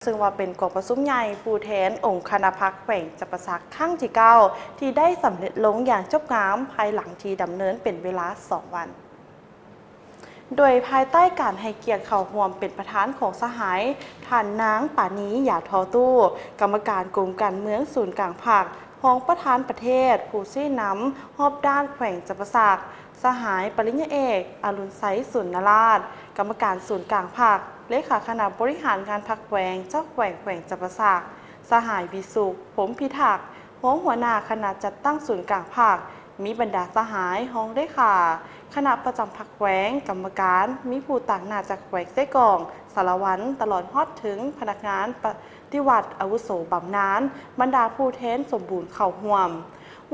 ເຊິ່ງວ່າເປັນກອງປະຊຸມໃຫຍ່ຜູ້ແທນອົງຄະນະພັກແຂວງຈຳປາສັກຄັ້ງທີເກົ້າ ທີ່ໄດ້ສຳເລັດລົງຢ່າງຈົບງາມ ພາຍຫຼັງທີ່ດຳເນີນເປັນເວລາສອງວັນ. ໂດຍພາຍໃຕ້ການໃຫ້ກຽດເຂົ້າຮ່ວມເປັນປະທານຂອງສະຫາຍ ທ່ານນາງ ປານີ ຢາທໍ່ຕູ້ ກຳມະການກົມການເມືອງສູນກາງພັກ, ຮອງປະທານປະເທດ, ຜູ້ຊີ້ນຳຮອບດ້ານແຂວງຈຳປາສັກ, ສະຫາຍປະລິນຍາເອກ ອະລຸນໄຊ ສຸນນະລາດ ກຳມະການສູນກາງພັກ, ເລຂາຄະນະບໍລິຫານງານພັກແຂວງ ເຈົ້າແຂວງແຂວງຈຳປາສັກ, ສະຫາຍ ວິສຸກ ພົມພິທັກ ຮອງຫົວໜ້າຄະນະຈັດຕັ້ງສູນກາງພັກ, ມີບັນດາສະຫາຍຮອງເລຂາຄະນະປະຈຳພັກແຂວງ, ກຳມະການ, ມີຜູ້ຕາງໜ້າຈາກແຂວງເຊກອງ, ສາລະວັນ, ຕະຫຼອດຮອດເຖິງພະນັກງານປະຕິວັດອາວຸໂສບຳນານ, ບັນດາຜູ້ແທນສົມບູນເຂົ້າຮ່ວມ.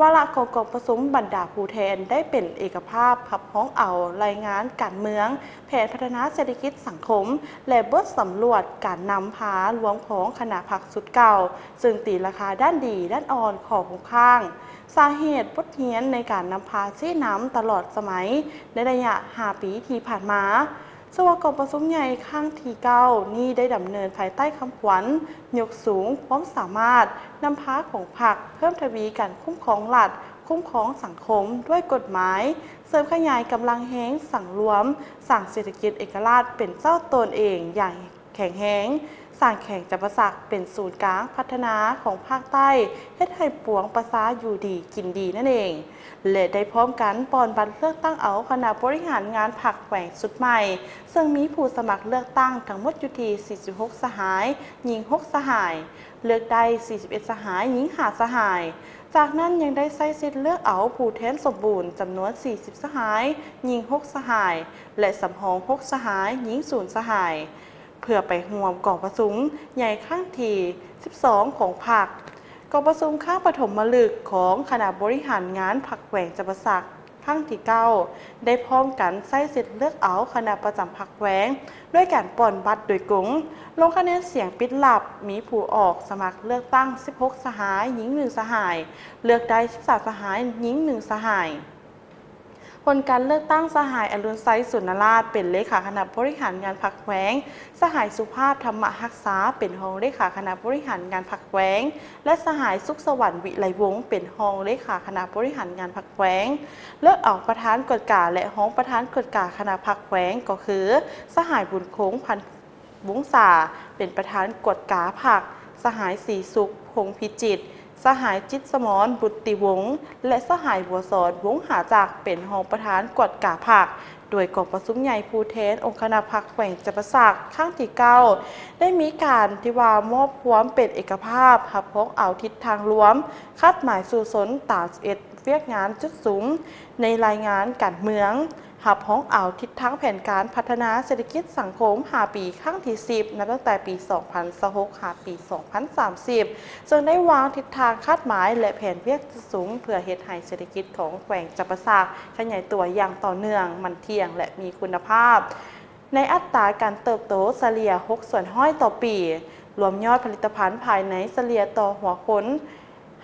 ວາລະຂອງກອງປະຊຸມບັນດາຜູ້ແທນໄດ້ເປັນເອກະພາບຮັບຮອງເອົາລາຍງານການເມືອງ, ແຜນພັດທະນາເສດຖະກິດສັງຄົມ ແລະ ບົດສຳຫຼວດການນຳພາລວມຂອງຄະນະພັກຊຸດເກົ່າ, ເຊິ່ງຕີລາຄາດ້ານດີ, ດ້ານອ່ອນ, ຂໍ້ຄົງຄ້າງ, ສາເຫດ, ບົດຮຽນໃນການນຳພາຊີ້ນຳຕະຫຼອດສະໄໝໃນໄລຍະຫ້າປີທີ່ຜ່ານມາ. ສະວ່າກອງປະຊຸມໃຫຍ່ຄັ້ງທີເກົ້ານີ້ໄດ້ດຳເນີນພາຍໃຕ້ຄຳຂວັນ ຍົກສູງຄວາມສາມາດນຳພາຂອງພັກ, ເພີ່ມທະວີການຄຸ້ມຄອງລັດ, ຄຸ້ມຄອງສັງຄົມດ້ວຍກົດໝາຍ, ເສີມຂະຫຍາຍກຳລັງແຮງສັງລວມ, ສ້າງເສດຖະກິດເອກະລາດເປັນເຈົ້າຕົນເອງຢ່າງແຂງແຮງ, ສ້າງແຂວງຈຳປາສັກເປັນສູນກາງພັດທະນາຂອງພາກໃຕ້, ເຮັດໃຫ້ປວງປະຊາຢູ່ດີກິນດີນັ້ນເອງ. ແລະ ໄດ້ພ້ອມກັນປ່ອນບັດເລືອກຕັ້ງເອົາຄະນະບໍລິຫານງານພັກແຂວງຊຸດໃໝ່, ເຊິ່ງມີຜູ້ສະໝັກເລືອກຕັ້ງທັງໝົດຢູ່ທີ່ສີ່ສິບຫົກສະຫາຍ, ຍິງຫົກສະຫາຍ, ເລືອກໄດ້ສີ່ສິບເອັດສະຫາຍ, ຍິງຫ້າສະຫາຍ. ຈາກນັ້ນຍັງໄດ້ໃຊ້ສິດເລືອກເອົາຜູ້ແທນສົມບູນຈຳນວນສີ່ສິບສະຫາຍ, ຍິງຫົກສະຫາຍ ແລະ ສຳຮອງຫົກສະຫາຍ, ຍິງສູນສະຫາຍ ເພື່ອໄປຮ່ວມກອງປະຊຸມໃຫຍ່ຄັ້ງທີສິບສອງຂອງພັກ. ກອງປະຊຸມຄັ້ງປະຖົມມະລຶກຂອງຄະນະບໍລິຫານງານພັກແຂວງຈຳປາສັກຄັ້ງທີເກົ້າ ໄດ້ພ້ອມກັນໃຊ້ສິດເລືອກເອົາຄະນະປະຈຳພັກແຂວງ ດ້ວຍການປ່ອນບັດໂດຍກົງ, ລົງຄະແນນສຽງປິດລັບ, ມີຜູ້ອອກສະໝັກເລືອກຕັ້ງສິບຫົກສະຫາຍ, ຍິງໜຶ່ງສະຫາຍ, ເລືອກໄດ້ສິບສາມສະຫາຍ, ຍິງໜຶ່ງສະຫາຍ. ຜົນການເລືອກຕັ້ງສະຫາຍ ອະລຸນໄຊ ສຸນນະລາດ ເປັນເລຂາຄະນະບໍລິຫານງານພັກແຂວງ, ສະຫາຍ ສຸພາບ ທຳມະຮັກສາ ເປັນຮອງເລຂາຄະນະບໍລິຫານງານພັກແຂວງ ແລະ ສະຫາຍ ສຸກສະຫວັນ ວິໄລວົງ ເປັນຮອງເລຂາຄະນະບໍລິຫານງານພັກແຂວງ. ເລືອກເອົາປະທານກວດກາ ແລະ ຮອງປະທານກວດກາຄະນະພັກແຂວງ ກໍຄື ສະຫາຍ ບຸນຄົງ ພັນ ວົງສາ ເປັນປະທານກວດກາພັກ, ສະຫາຍ ສີສຸກ ພົງພິຈິດ, ສະຫາຍ ຈິດສະໝອນ ບຸດຕິວົງ ແລະ ສະຫາຍ ບົວສອນ ວົງຫາຈັກ ເປັນຮອງປະທານກວດກາພັກ. ໂດຍກອງປະຊຸມໃຫຍ່ຜູ້ແທນອົງຄະນະພັກແຂວງຈຳປາສັກຄັ້ງທີເກົ້າ ໄດ້ມີການທີ່ວ່າມອບຄວາມເປັນເອກະພາບ, ຮັບຮອງເອົາທິດທາງລວມ, ຄາດໝາຍສູ້ຊົນຕາມສິບເອັດວຽກງານຈຸດສຸມໃນລາຍງານການເມືອງ, ຮັບຮອງເອົາທິດທາງແຜນການພັດທະນາເສດຖະກິດສັງຄົມຫ້າປີຄັ້ງທີສິບ ນັບຕັ້ງແຕ່ປີສອງພັນຊາວຫົກ ຫາປີສອງພັນສາມສິບ ເຊິ່ງໄດ້ວາງທິດທາງຄາດໝາຍ ແລະ ແຜນວຽກທີ່ສູງ ເພື່ອເຮັດໃຫ້ເສດຖະກິດຂອງແຂວງຈຳປາສັກຂະຫຍາຍຕົວຢ່າງຕໍ່ເນື່ອງ, ໝັ້ນທ່ຽງ ແລະ ມີຄຸນນະພາບ ໃນອັດຕາການເຕີບໂຕສະເລ່ຍຫົກສ່ວນຮ້ອຍຕໍ່ປີ, ລວມຍອດຜະລິດຕະພັນພາຍໃນສະເລ່ຍຕໍ່ຫົວຄົນ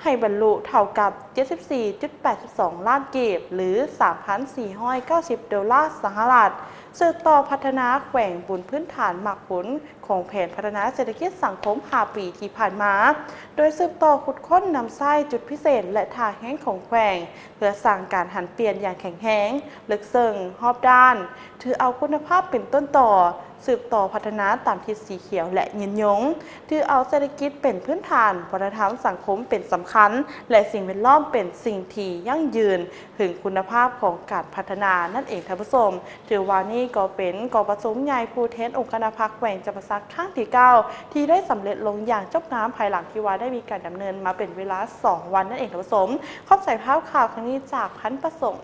ໃຫ້ບັນລຸເທົ່າກັບເຈັດສິບສີ່ຈຸດແປດສິບສອງລ້ານກີບ ຫຼື ສາມພັນສີ່ຮ້ອຍເກົ້າສິບໂດລາສະຫະລັດ, ສືບຕໍ່ພັດທະນາແຂວງບົນພື້ນຖານໝາກຜົນຂອງແຜນພັດທະນາເສດຖະກິດສັງຄົມຫ້າປີທີ່ຜ່ານມາ, ໂດຍສືບຕໍ່ຂຸດຄົ້ນນຳໃຊ້ຈຸດພິເສດ ແລະ ທ່າແຮງຂອງແຂວງ ເພື່ອສ້າງການຫັນປ່ຽນຢ່າງແຂງແຮງ, ເລິກເຊິ່ງ, ຮອບດ້ານ, ຖືເອົາຄຸນນະພາບເປັນຕົ້ນຕໍ, ສືບຕໍ່ພັດທະນາຕາມທິດສີຂຽວ ແລະ ຍືນຍົງ, ຖືເອົາເສດຖະກິດເປັນພື້ນຖານ, ວັດທະນະທຳສັງຄົມເປັນສຳຄັນ ແລະ ສິ່ງແວດລ້ອມເປັນສິ່ງທີ່ຢັ້ງຢືນ, ເຖິງຄຸນນະພາບຂອງການພັດທະນານັ້ນເອງທ່ານຜູ້ຊົມ. ຖືວ່ານີ້ກໍເປັນກອງປະຊຸມໃຫຍ່ຜູ້ແທນອົງຄະນະພັກແຂວງຈຳປາສັກຄັ້ງທີເກົ້າ ທີ່ໄດ້ສຳເລັດລົງຢ່າງຈົບງາມ ພາຍຫຼັງທີ່ວ່າໄດ້ມີການດຳເນີນມາເປັນເວລາສອງວັນນັ້ນເອງທ່ານຜູ້ຊົມ. ຂອບໃຈພາບຂ່າວຄັ້ງນີ້ຈາກພັນປະສົງ.